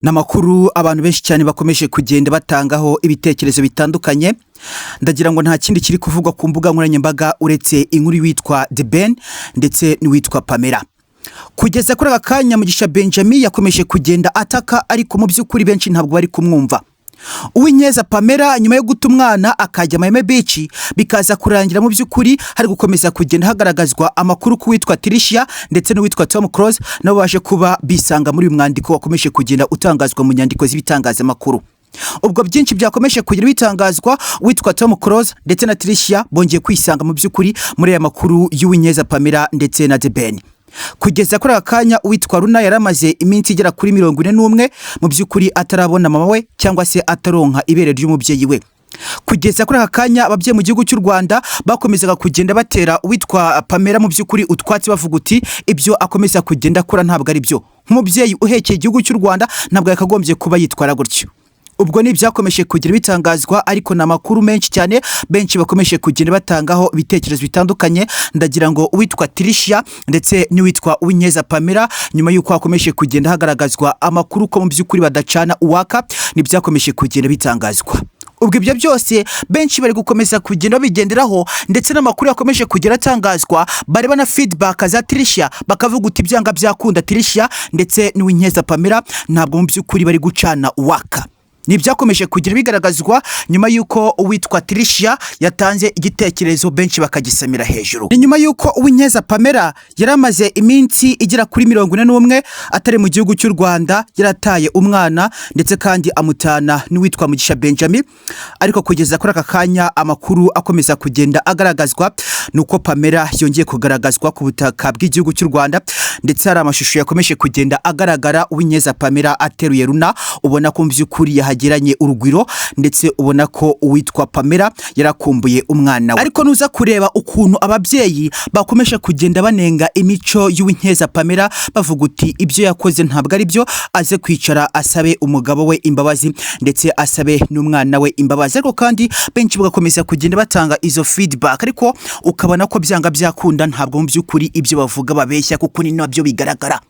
Ni amakuru abantu benshi cyane bakomeje kugenda batangaho ibitekerezo bitandukanye. Ndagira ngo nta kindi kiri kuvugwa ku mbuga nkoranyambaga uretse inkuru y'uwitwa The Ben ndetse n'uwitwa Pamela. Kugeza kuri aka kanya, Mugisha Benjamin yakomeje kugenda ataka, ariko mu by'ukuri benshi ntabwo bari kumwumva. Uwinkeza Pamela, nyuma yo guta umwana akajya Miami Beach, bikaza kurangira mu by'ukuri hari gukomeza kugenda hagaragazwa amakuru ku witwa Tricia ndetse n'uwitwa Tom Close, nabo baje kuba bisanga muri uyu mwandiko wakomeje kugenda utangazwa mu nyandiko z'ibitangazamakuru. Ubwo byinshi byakomeje kugenda bitangazwa, uwitwa Tom Close ndetse na Tricia bongeye kwisanga mu by'ukuri muri aya makuru y'Uwinkeza Pamela ndetse na The Ben. Kugeza kuri aka kanya, uwitwa Runa yari amaze iminsi igera kuri 41 mu by'ukuri atarabona mama we cyangwa se ataronka ibere ry'umubyeyi we. Kugeza kuri aka kanya, ababyeyi mu gihugu cy'u Rwanda bakomezaga kugenda batera uwitwa Pamela mu by'ukuri utwatsi, bavuga uti ibyo akomeza kugenda akora ntabwo ari byo, nk'umubyeyi uhekeye igihugu cy'u Rwanda ntabwo yakagombye kuba yitwara gutyo. Ubwo ni ibyakomeje kugira bitangazwa, ariko ni amakuru menshi cyane benshi bakomeje kugenda batangaho ibitekerezo bitandukanye. Ndagira ngo uwitwa Tricia ndetse n'uwitwa Uwinkeza Pamela, nyuma y'uko hakomeje kugenda hagaragazwa amakuru ko mu by'ukuri badacana uwaka, ni ibyakomeje kugenda bitangazwa. Ubwo ibyo byose benshi bari gukomeza kugenda babigenderaho, ndetse n'amakuru yakomeje kugenda atangazwa, bareba na feedback za Tricia, bakavuga uti byanga byakunda Tricia ndetse n'Uwinkeza Pamela ntabwo mu by'ukuri bari gucana uwaka. Ni ibyakomeje kugira bigaragazwa nyuma y'uko uwitwa Tricia yatanze igitekerezo, benshi bakagisamira hejuru. Ni nyuma y'uko Uwinkeza Pamela yari amaze iminsi igera kuri 41 atari mu gihugu cy'u Rwanda, yarataye umwana ndetse kandi amutana n'uwitwa Mugisha Benjamin. Ariko kugeza kuri aka kanya, amakuru akomeza kugenda agaragazwa ni uko Pamela yongeye kugaragazwa ku butaka bw'igihugu cy'u Rwanda, ndetse hari amashusho yakomeje kugenda agaragara Uwinkeza Pamela ateruye Runa, ubona ko mu by'ukuri yahageranye urugwiro, ndetse ubona ko uwitwa Pamela yarakumbuye umwana we. Ariko nuza kureba ukuntu ababyeyi bakomeje kugenda banenga imico y'Uwinkeza Pamela, bavuga uti ibyo yakoze ntabwo ari byo, aze kwicara asabe umugabo we imbabazi ndetse asabe n'umwana we imbabazi. Ariko kandi benshi bagakomeza kugenda batanga izo feedback, ariko ukabona ko byanga byakunda ntabwo mu by'ukuri ibyo bavuga babeshya, kuko ni nabyo bigaragara.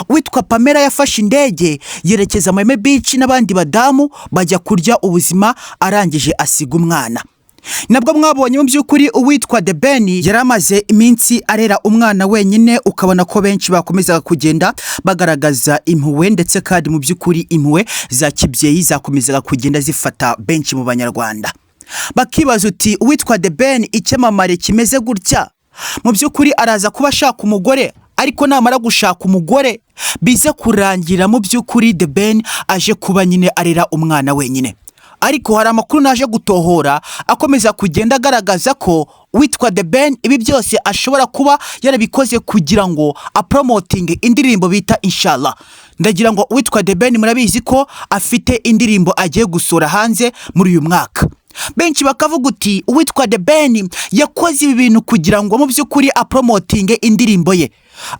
Uwitwa Pamela yafashe indege yerekeza Miami Beach n'abandi badamu, bajya kurya ubuzima, arangije asiga umwana. Nabwo mwabonye mu by'ukuri uwitwa The Ben yari amaze iminsi arera umwana wenyine, ukabona ko benshi bakomezaga kugenda bagaragaza impuhwe, ndetse kandi mu by'ukuri impuhwe za kibyeyi zakomezaga kugenda zifata benshi mu Banyarwanda, bakibaza uti uwitwa The Ben, icyamamare kimeze gutya, mu by'ukuri araza kuba ashaka umugore, ariko namara gushaka umugore bize kurangira mu by'ukuri The Ben aje kuba nyine arera umwana wenyine. Ariko hari amakuru naje gutohora akomeza kugenda agaragaza ko witwa The Ben ibi byose ashobora kuba yarabikoze kugira ngo apromotinge indirimbo bita Inshallah. Ndagira ngo uwitwa The Ben murabizi ko afite indirimbo agiye gusohora hanze muri uyu mwaka. Benshi bakavuga uti uwitwa The Ben yakoze ibi bintu kugira ngo mu by'ukuri apromotinge indirimbo ye,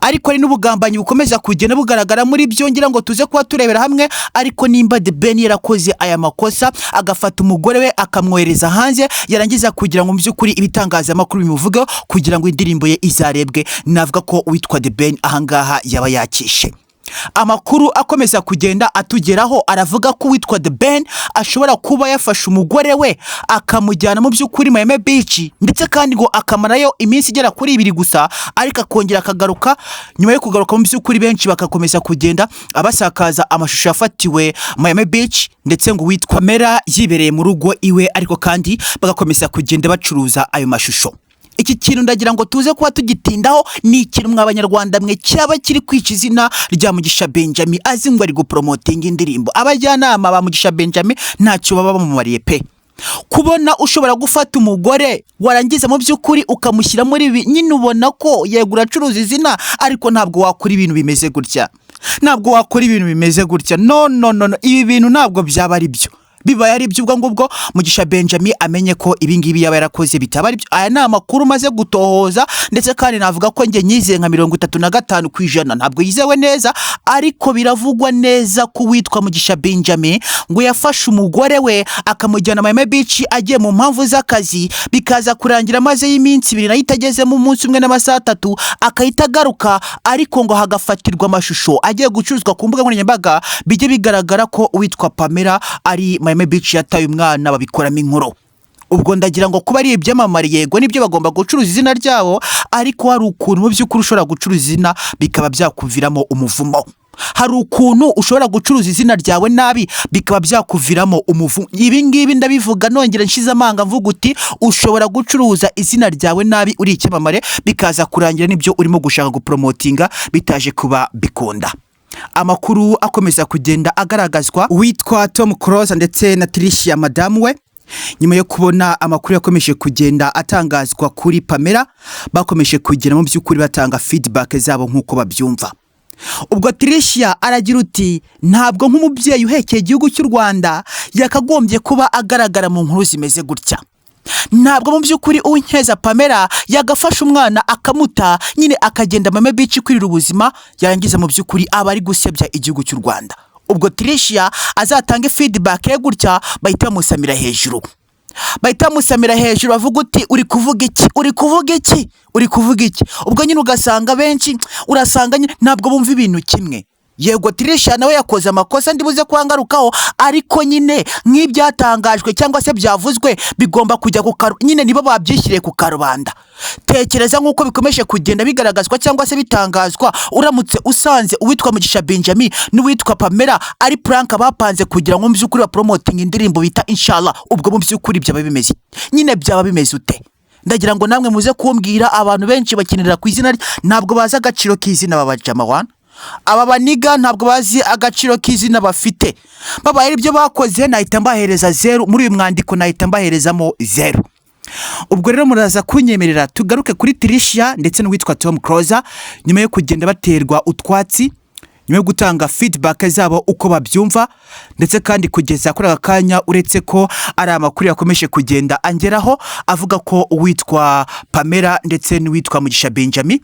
ariko hari n'ubugambanyi bukomeza kugenda bugaragara muri byo, ngira ngo tuze kuba turebera hamwe. Ariko nimba The Ben yarakoze aya makosa, agafata umugore we akamwohereza hanze, yarangiza kugira ngo mu by'ukuri ibitangazamakuru bimuvugeho kugira ngo indirimbo ye izarebwe, navuga ko uwitwa The Ben ahangaha yaba yakishe. Amakuru akomeza kugenda atugeraho aravuga ko uwitwa The Ben ashobora kuba yafashe umugore we akamujyana mu by'ukuri Miami Beach, ndetse kandi ngo akamarayo iminsi igera kuri 2 gusa, ariko akongera akagaruka. Nyuma yo kugaruka, mu by'ukuri benshi bagakomeza kugenda abasakaza amashusho yafatiwe Miami Beach, ndetse ngo uwitwa Pamela yibereye mu rugo iwe, ariko kandi bagakomeza kugenda bacuruza ayo mashusho. Iki kintu ndagira ngo tuze kuba tugitindaho. Ni ikintu mwa Banyarwanda mwe cyaba kiri kwica izina rya Mugisha Benjamin, azi ngo ari gupromotinga indirimbo. Abajyanama ba Mugisha Benjamin ntacyo baba bamumariye pe. Kubona ushobora gufata umugore, warangiza mu by'ukuri ukamushyira muri ibi nyine, ubona ko yego uracuruza izina, ariko ntabwo wakora ibintu bimeze gutya, ntabwo wakora ibintu bimeze gutya. No, no, no, no. Ibi bintu ntabwo byaba ari byo. Bibaye ari iby'ubwo ngubwo, Mugisha Benjamin amenye ko ibingibi yaba yarakoze bitaba ari byo. Aya ni amakuru maze gutohoza, ndetse kandi navuga ko njye nyizeye nka 35%. Ntabwo yizewe neza, ariko biravugwa neza ko uwitwa Mugisha Benjamin ngo yafashe umugore we akamujyana Miami Beach agiye mu mpamvu z'akazi, bikaza kurangira maze y'iminsi 2 nayo itagezemo umunsi umwe n'amasaha 3 akahita agaruka, ariko ngo hagafatirwa amashusho agiye gucuruzwa ku mbuga nkoranyambaga, bijye bigaragara ko uwitwa Pamela ari Miami Beach yataye umwana, babikoramo inkuru. Ubwo ndagira ngo kuba ari ibyamamare, yego nibyo, bagomba gucuruza izina ryabo, ariko hari ukuntu mu by'ukuri ushobora gucuruza izina bikaba byakuviramo umuvumo. Hari ukuntu ushobora gucuruza izina ryawe nabi bikaba byakuviramo umuvumo. Ibi ngibi ndabivuga nongera nshize amanga, mvuga uti ushobora gucuruza izina ryawe nabi uri icyamamare, bikaza kurangira n'ibyo urimo gushaka gupromotinga bitaje kuba bikunda. Amakuru akomeza kugenda agaragazwa, uwitwa Tom Close ndetse na Tricia madamu we, nyuma yo kubona amakuru yakomeje kugenda atangazwa kuri Pamela, bakomeje kugenda mu by'ukuri batanga feedback zabo nk'uko babyumva. Ubwo Tricia aragira uti ntabwo nk'umubyeyi uhekeye igihugu cy'u Rwanda yakagombye kuba agaragara mu nkuru zimeze gutya. Ntabwo mu by'ukuri Uwinkeza Pamela yagafasha umwana akamuta nyine akagenda Miami Beach kwirira ubuzima, yarangiza mu by'ukuri aba ari gusebya igihugu cy'u Rwanda. Ubwo Tricia azatange feedback ye gutya, bahita bamusamira hejuru, bahita bamusamira hejuru, bavuga uti uri kuvuga iki, uri kuvuga iki, uri kuvuga iki? Ubwo nyine ugasanga benshi, urasanga nyine ntabwo bumva ibintu kimwe. Yego Tricia nawe yakoze amakosa ndibuze kuhangarukaho, ariko nyine nk'ibyatangajwe cyangwa se byavuzwe bigomba kujya ku karu, nyine nibo babyishyiriye ku karubanda. Tekereza nk'uko bikomeje kugenda bigaragazwa cyangwa se bitangazwa, uramutse usanze uwitwa Mugisha Benjamin n'uwitwa Pamela ari prank bapanze kugira ngo mu by'ukuri bapromotinge indirimbo bita Inshallah, ubwo mu by'ukuri byaba bimeze nyine, byaba bimeze ute? Ndagira ngo namwe muze kumbwira. Abantu benshi bakinira ku izina, ntabwo bazi agaciro k'izina babajama wana. Aba baniga ntabwo bazi agaciro k'izina bafite. Babaye ibyo bakoze nahita mbahereza 0 muri uyu mwandiko, nahita mbaherezamo 0. Ubwo rero muraza kunyemerera tugaruke kuri Tricia ndetse n'uwitwa Tom Close, nyuma yo kugenda baterwa utwatsi, nyuma yo gutanga feedback zabo uko babyumva, ndetse kandi kugeza kuri aka kanya, uretse ko ari amakuru yakomeje kugenda angeraho avuga ko uwitwa Pamela ndetse n'uwitwa Mugisha Benjamin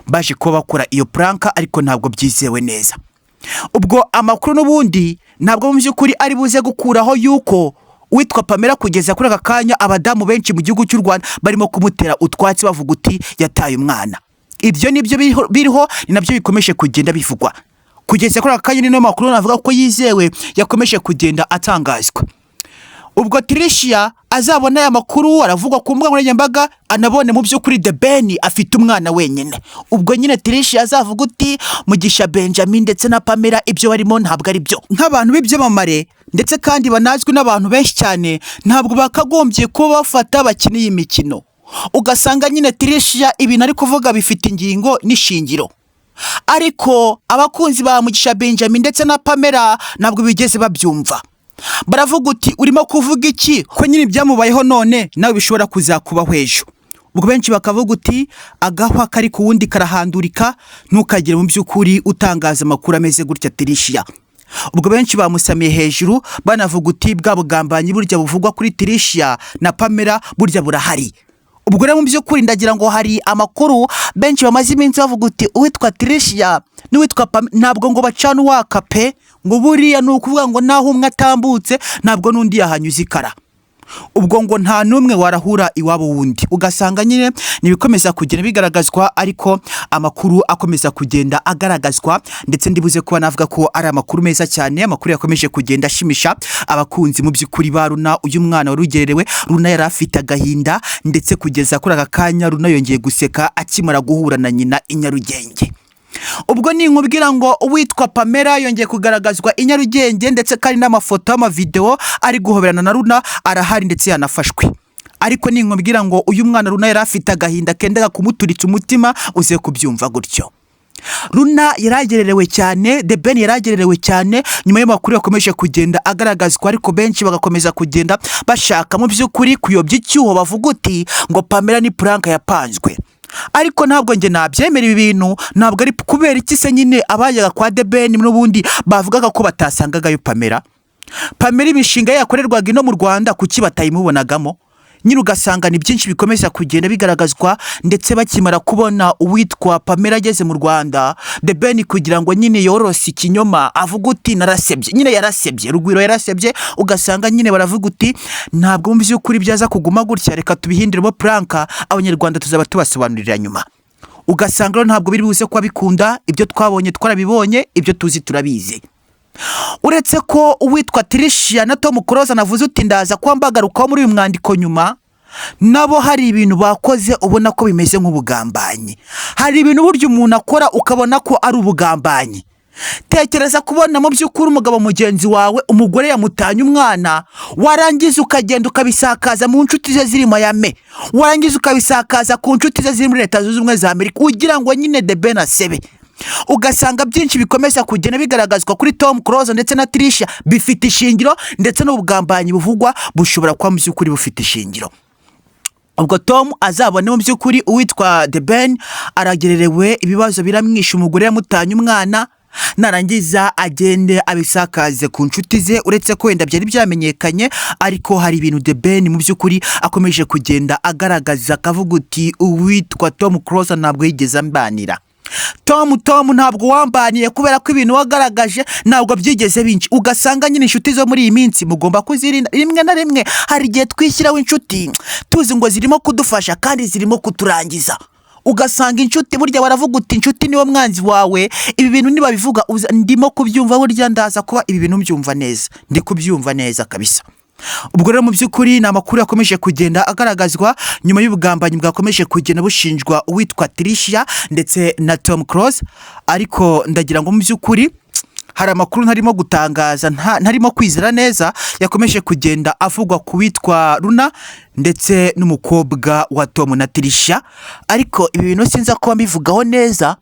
baje kuba bakora iyo prank, ariko ntabwo byizewe neza. Ubwo amakuru n'ubundi ntabwo mu by'ukuri ari buze gukuraho yuko uwitwa Pamela kugeza kuri aka kanya abadamu benshi mu gihugu cy'u Rwanda barimo kumutera utwatsi, bavuga uti yataye umwana. Ibyo nibyo biriho, ni nabyo bikomeje kugenda bivugwa kugeza kuri aka kanya. Niyo makuru navuga ko yizewe yakomeje kugenda atangazwa. Ubwo Tricia azabona aya makuru aravugwa ku mbuga nkoranyambaga, anabone mu by'ukuri The Ben afite umwana wenyine, ubwo nyine Tricia azavuga uti Mugisha Benjamin ndetse na Pamela ibyo barimo ntabwo ari byo. Nk'abantu b'ibyamamare ndetse kandi banazwi n'abantu benshi cyane, ntabwo bakagombye kuba bafata bakina iyi mikino. Ugasanga nyine Tricia ibintu ari kuvuga bifite ingingo n'ishingiro, ariko abakunzi ba Mugisha Benjamin ndetse na Pamela ntabwo bigeze babyumva. Baravuga uti urimo kuvuga iki, ko nyine ibyamubayeho none nawe bishobora kuzakubaho ejo? Ubwo benshi bakavuga uti agahwa kari ku wundi karahandurika, ntukagire mu by'ukuri utangaza amakuru ameze gutya Tricia. Ubwo benshi bamusamiye hejuru, banavuga uti bwa bugambanyi burya buvugwa kuri Tricia na Pamela burya burahari. Ubwo rero mu by'ukuri ndagira ngo hari amakuru benshi bamaze iminsi bavuga uti uwitwa Tricia n'uwitwa Pamela ntabwo ngo bacana uwaka pe, ngo buriya ni ukuvuga ngo naho umwe atambutse ntabwo n'undi yahanyuze ikara. Ubwo ngo nta n'umwe warahura iwabo wundi. Ugasanga nyine nibikomeza kugenda bigaragazwa, ariko amakuru akomeza kugenda agaragazwa, ndetse ndibuze kuba navuga ko ari amakuru meza cyane, amakuru yakomeje kugenda ashimisha abakunzi mu by'ukuri ba Runa. Uyu mwana wari ugererewe Runa yari afite agahinda, ndetse kugeza kuri aka kanya Runa yongeye guseka akimara guhura na nyina i Nyarugenge. Ubwo ninkubwira ngo uwitwa Pamela yongeye kugaragazwa i Nyarugenge, ndetse kandi n'amafoto y'amavideo ari guhoberana na Runa arahari ndetse yanafashwe, ariko ninkubwira ngo uyu mwana Runa yari afite agahinda kendaga kumuturitsa umutima, uze kubyumva gutyo. Runa yaragererewe cyane, The Ben yaragererewe cyane nyuma y'amakuru yakomeje kugenda agaragazwa, ariko benshi bagakomeza kugenda bashaka mu by'ukuri kuyobya icyuho, bavuga uti ngo Pamela ni prank yapanzwe. Ariko ntabwo njye nabyemera ibi bintu, ntabwo ari kubera iki se nyine abajyaga kwa The Ben n'ubundi bavugaga ko batasangagayo Pamela? Pamela imishinga ye yakorerwaga ino mu Rwanda, kuki batayimubonagamo? Nyine ugasanga ni byinshi bikomeza kugenda bigaragazwa. Ndetse bakimara kubona uwitwa Pamela ageze mu Rwanda, The Ben kugira ngo nyine yorose ikinyoma avuga uti narasebye, nyine yarasebye, Rugwiro yarasebye. Ugasanga nyine baravuga uti ntabwo mu by'ukuri byaza kuguma gutya, reka tubihinduremo prank, Abanyarwanda tuzaba tubasobanurira nyuma. Ugasanga rero ntabwo biri buze kuba bikunda. Ibyo twabonye twarabibonye, ibyo tuzi turabizi. Uretse ko uwitwa Tricia na Tom Close navuze uti ndaza kuba mbagarukaho muri uyu mwandiko nyuma, nabo hari ibintu bakoze ubona ko bimeze nk'ubugambanyi. Hari ibintu burya umuntu akora ukabona ko ari ubugambanyi. Tekereza kubona mu by'ukuri umugabo mugenzi wawe umugore yamutanye umwana, warangiza ukagenda ukabisakaza mu nshuti ze ziri Miami, warangiza ukabisakaza ku nshuti ze ziri muri Leta Zunze Ubumwe za Amerika, ugira ngo nyine The Ben asebe. Ugasanga byinshi bikomeza kugenda bigaragazwa kuri Tom Close ndetse na Tricia bifite ishingiro, ndetse n'ubugambanyi buvugwa bushobora kuba mu by'ukuri bufite ishingiro. Ubwo Tom azabone mu by'ukuri uwitwa The Ben aragererewe ibibazo biramwisha, umugore yamutanye umwana, narangiza agende abisakaze ku nshuti ze. Uretse ko wenda byari byamenyekanye, ariko hari ibintu The Ben mu by'ukuri akomeje kugenda agaragaza, akavuga uti uwitwa Tom Close ntabwo yigeze ambanira. Tom, Tom, ntabwo wambaniye kubera ko ibintu wagaragaje ntabwo byigeze binshi. Ugasanga nyine inshuti zo muri iyi minsi mugomba kuzirinda. Rimwe na rimwe hari igihe twishyiraho inshuti tuzi ngo zirimo kudufasha kandi zirimo kuturangiza. Ugasanga inshuti, burya baravuga uti inshuti niwo mwanzi wawe. Ibi bintu nibabivuga ndimo kubyumva, burya ndaza kuba ibi bintu mbyumva neza, ndi kubyumva neza kabisa. Ubwo rero mu by'ukuri ni amakuru yakomeje kugenda agaragazwa nyuma y'ubugambanyi bwakomeje kugenda bushinjwa uwitwa Tricia ndetse na Tom Close. Ariko ndagira ngo mu by'ukuri hari amakuru ntarimo gutangaza, ntarimo kwizera neza, yakomeje kugenda avugwa ku witwa Runa ndetse n'umukobwa wa Tom na Tricia. Ariko ibi bintu sinza kuba mbivugaho neza.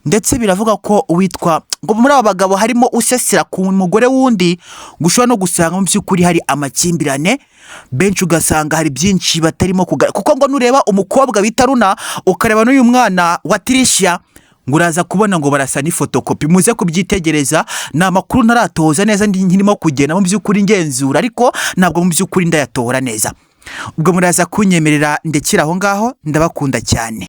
Ndetse biravuga ko uwitwa ngo muri aba bagabo harimo usesera ku mugore w'undi, ngo ushobora no gusanga mu by'ukuri hari amakimbirane benshi. Ugasanga hari byinshi batarimo kugaragara, kuko ngo nureba umukobwa bita Runa ukareba n'uyu mwana wa Tricia, ngo uraza kubona ngo barasa n'ifotokopi. Muze kubyitegereza, ni amakuru ntaratoza neza, nkirimo kugenda mu by'ukuri ngenzura, ariko ntabwo mu by'ukuri ndayatohora neza. Ubwo muraza kunyemerera ndekera aho ngaho. Ndabakunda cyane.